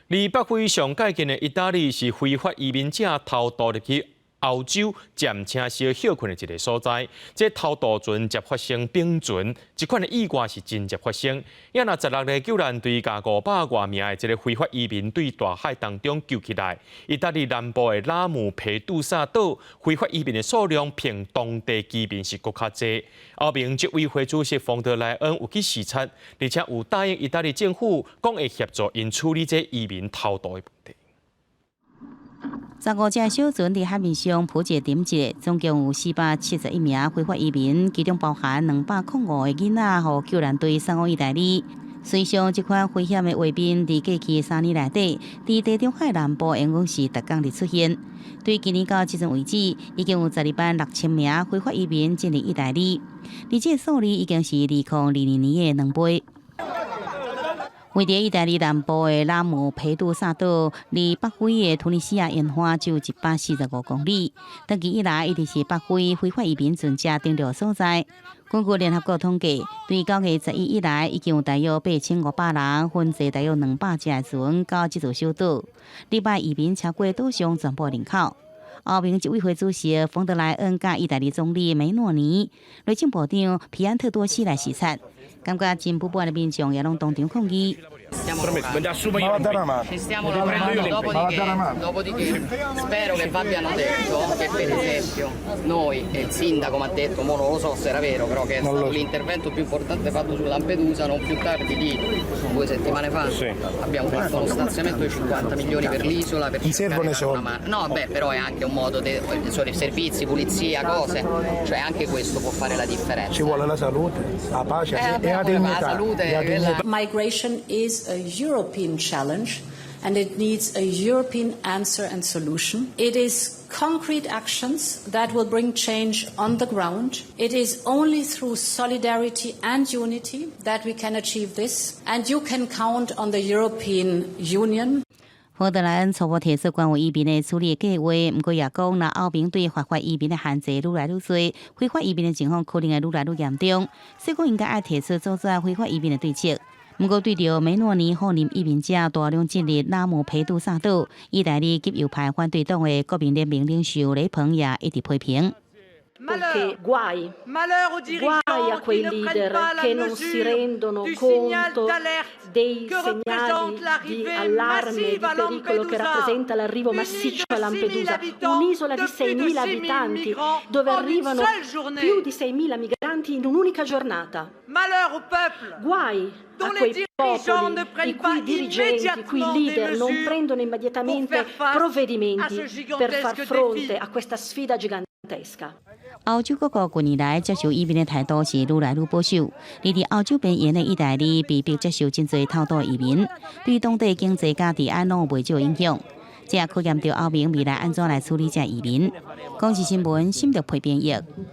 離北非上界近的意大利是非法移民者偷渡入去歐洲，暫且小歇睏的一个所在。這偷渡船捷發生反船，這款的意外是真捷發生。也若16个救難隊共500外名的這个非法移民對大海當中救起來。意大利南部的拉姆佩杜薩島非法移民的數量，比當地居民是閣較濟。歐盟執委會主席馮德萊恩有去視察，而且有答應意大利政府，講會協助𪜶處理這移民偷渡的問題。15隻小船佇海面上浮一點一，總共有471名非法移民，其中包含205個囡仔，予救難隊送往意大利。水上這款危險的畫面，佇過去3年內底，佇地中海南部沿岸是逐工佇出現。對今年到這陣為止，已經有12萬6千名非法移民進入意大利，而這個數字已經是2022年的2倍。位佇意大利南部的拉姆佩杜薩島，離北非的突尼西亞沿岸只有145公里。長期以來，一直是北非非法移民船隻登陸所在。根據聯合國統計，對9月11以來，已經有大約8500人分坐大約200隻船到這座小島。禮拜移民超過島上全部人口。歐盟執委會主席馮德萊恩佮意大利總理梅諾尼、內政部長皮安特多西來視察，感覺真不滿的民眾也攏當場抗議。 Ci stiamo lavorando, dopodiché spero che v'abbiano detto che per esempio noi, e il sindaco mi ha detto, mo non lo so se era vero, però che è stato l'intervento più importante fatto su Lampedusa, non più tardi di 2 settimane fa abbiamo fatto uno stanziamento di 50 milioni per l'isola per cercare di dare una mano. No, beh, però è anche un modo di servizi, pulizia, cose, cioè anche questo può fare la differenza. Ci vuole la salute, la pace e la vabbè, dignità. La salute, La dignità. Migration is a European challenge and it needs a European answer and solution. It is concrete actions that will bring change on the ground. It is only through solidarity and unity that we can achieve this. And you can count on the European Union. 馮德萊恩初步提出關於移民的處理計劃，毋過也講，若歐盟對非法移民的限制愈來愈多，非法移民的情況可能會愈來愈嚴重，所以講應該愛提出阻止非法移民的對策。毋過對著梅諾尼放任移民者大量進入拉姆佩杜薩島，意大利極右派反對黨的國民聯盟領袖雷鵬也一直批評。 Perché guai, guai a quei leader che non si rendono conto dei segnali di allarme e di pericolo che rappresenta l'arrivo massiccio a Lampedusa, un'isola di 6.000 abitanti dove arrivano più di 6.000 migranti in un'unica giornata. Guai a quei popoli i cui dirigenti, i cui leader non prendono immediatamente provvedimenti per far fronte a questa sfida gigantesca. 歐洲各國近年來接受移民的態度是愈來愈保守，而佇歐洲邊緣的意大利被迫接受真濟偷渡移民，對當地經濟佮治安攏有袂少影響。這也考驗著歐盟未來按怎來處理這移民。公視新聞，新竹配編譯。